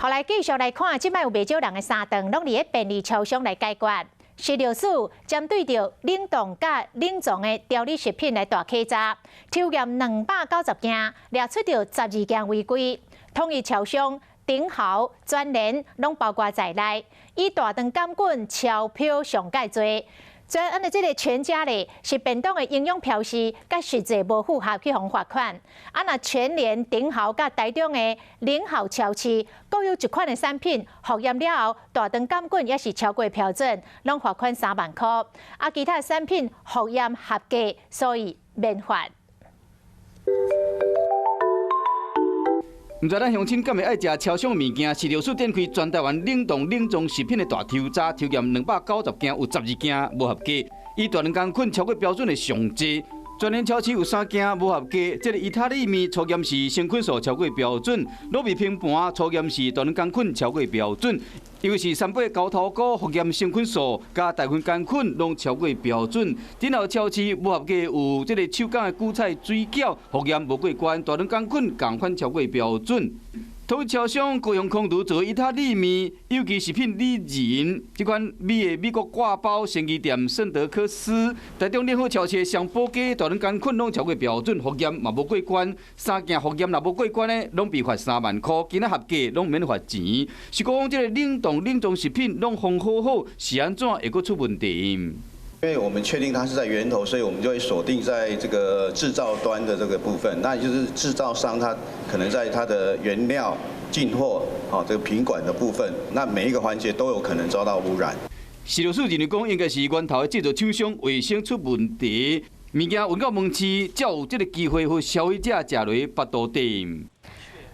予來繼續來看，這擺有袂少人的三頓攏佇咧便利超商來解決。食藥署針對著冷凍佮冷藏的調理食品來大稽查，抽驗290件，掠出著12件違規。統一超商、頂好、全聯攏包括在內，以大腸桿菌超標上蓋濟。專案的這个全家咧，是便當的營養標示佮實際無符合去予罰款。啊，若全聯、頂好佮台中的聯好超市，閣有一款的產品，複驗了後，大腸桿菌也是超過標準，攏罰款3萬箍。啊，其他產品複驗合格，所以免罰。毋知咱鄉親敢會愛食超商物件？食藥署展開全台灣冷凍冷藏食品的大抽查，抽驗290件，有12件無合格，以大腸桿菌超過標準的上濟。全聯超市有三件無合格，這个意大利麵粗驗時生菌數超過標準，滷味拼盤粗驗時大腸桿菌超過標準，尤其是三八猴頭菇複驗生菌數佮大腸桿菌攏超過標準。頂好超市無合格有這个手工的韭菜水餃複驗無過關，大腸桿菌仝款超過標準。統一超商高雄空廚做意大利麵、有機食品里仁，這款米的美國掛包生魚店聖德克斯，台中聯合超市雙寶雞大腸桿菌攏超過標準，複驗嘛無過關，三件複驗若無過關的，攏被罰3萬箍，其他合格攏免罰錢。是講這个冷凍冷藏食品攏封好好，是按怎會閣出問題？因為我們確定它是在源頭，所以我們就會鎖定在這個製造端的這個部分。那也就是製造商他可能在他的原料進貨，啊這個品管的部分，那每一個環節都有可能遭到污染。食藥署認為講，應該是源頭的製造廠商衛生出問題，物件運到門市，才有這个機會予消費者食落腹肚底。